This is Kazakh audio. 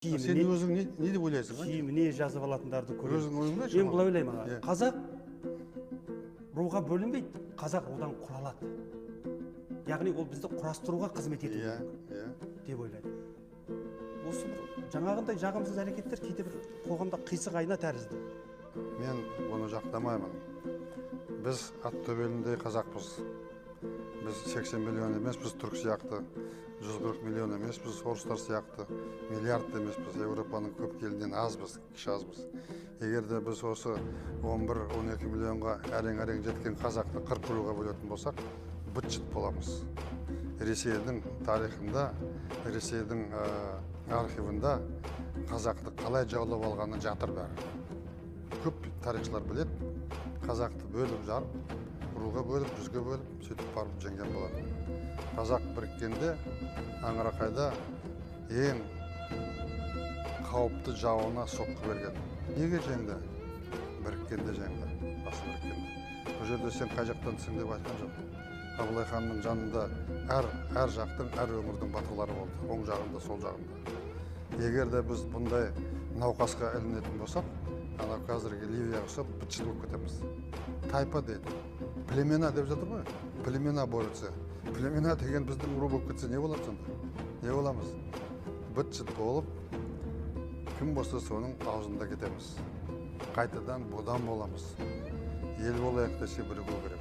Сен өзің не деп ойлайсың? Киіміне жазып алатындарды көремін. Өзің ойыңды айтшы. Мен былай ойлаймын, аға. Қазақ руға бөлінбейді, қазақ рудан құралады. Яғни ол бізді құрастыруға қызмет ету керек деп ойлаймын. Осы бір жаңағындай жағымсыз әрекеттер кейде бір қоғамда қисық айна тәрізді. Мен бұны жақтамаймын. Біз ат төбеліндей қазақпыз. Біз 80 миллион емеспіз, түрік сияқты, 140 миллион емеспіз, орыстар сияқты, миллиард емеспіз, Еуропаның көп елінен азбыз, кіші азбыз. Егер де біз осы 11-12 миллионға әрең-әрең жеткен қазақты 40 руға бөлетін болсақ, быт-шыт боламыз. Ресейдің тарихында, Ресейдің архивында қазақты қалай жаулап алғаны жатыр бәрі. Көп тарихшылар біледі, қазақты бөліп жарып, руға бөліп, жүзге бөліп, сөйтіп барып жеңген болатын. Қазақ біріккенде Аңырақайда ең қауіпті жауына соққы берген. Неге жеңді? Біріккенде жеңді, басы біріккенде. Бұл жерде сен қай жақтансың деп айтқан жоқ. Абылай ханның жанында әр жақтың, әр өңірдің батырлары болды, оң жағында, сол жағында. Егер де біз бұндай науқасқа ілінетін болсақ, анау қазіргі Ливияға ұқсап быт-шыт болып кетеміз. Тайпа дейді, племена деп жатыр ғой, племена борются. Племена деген біздің ру болып кетсе не болады сонда? Не боламыз? Быт-шыт болып, кім болса соның аузында кетеміз. Қайтадан бодан боламыз. Ел болайық десе бірігу керек.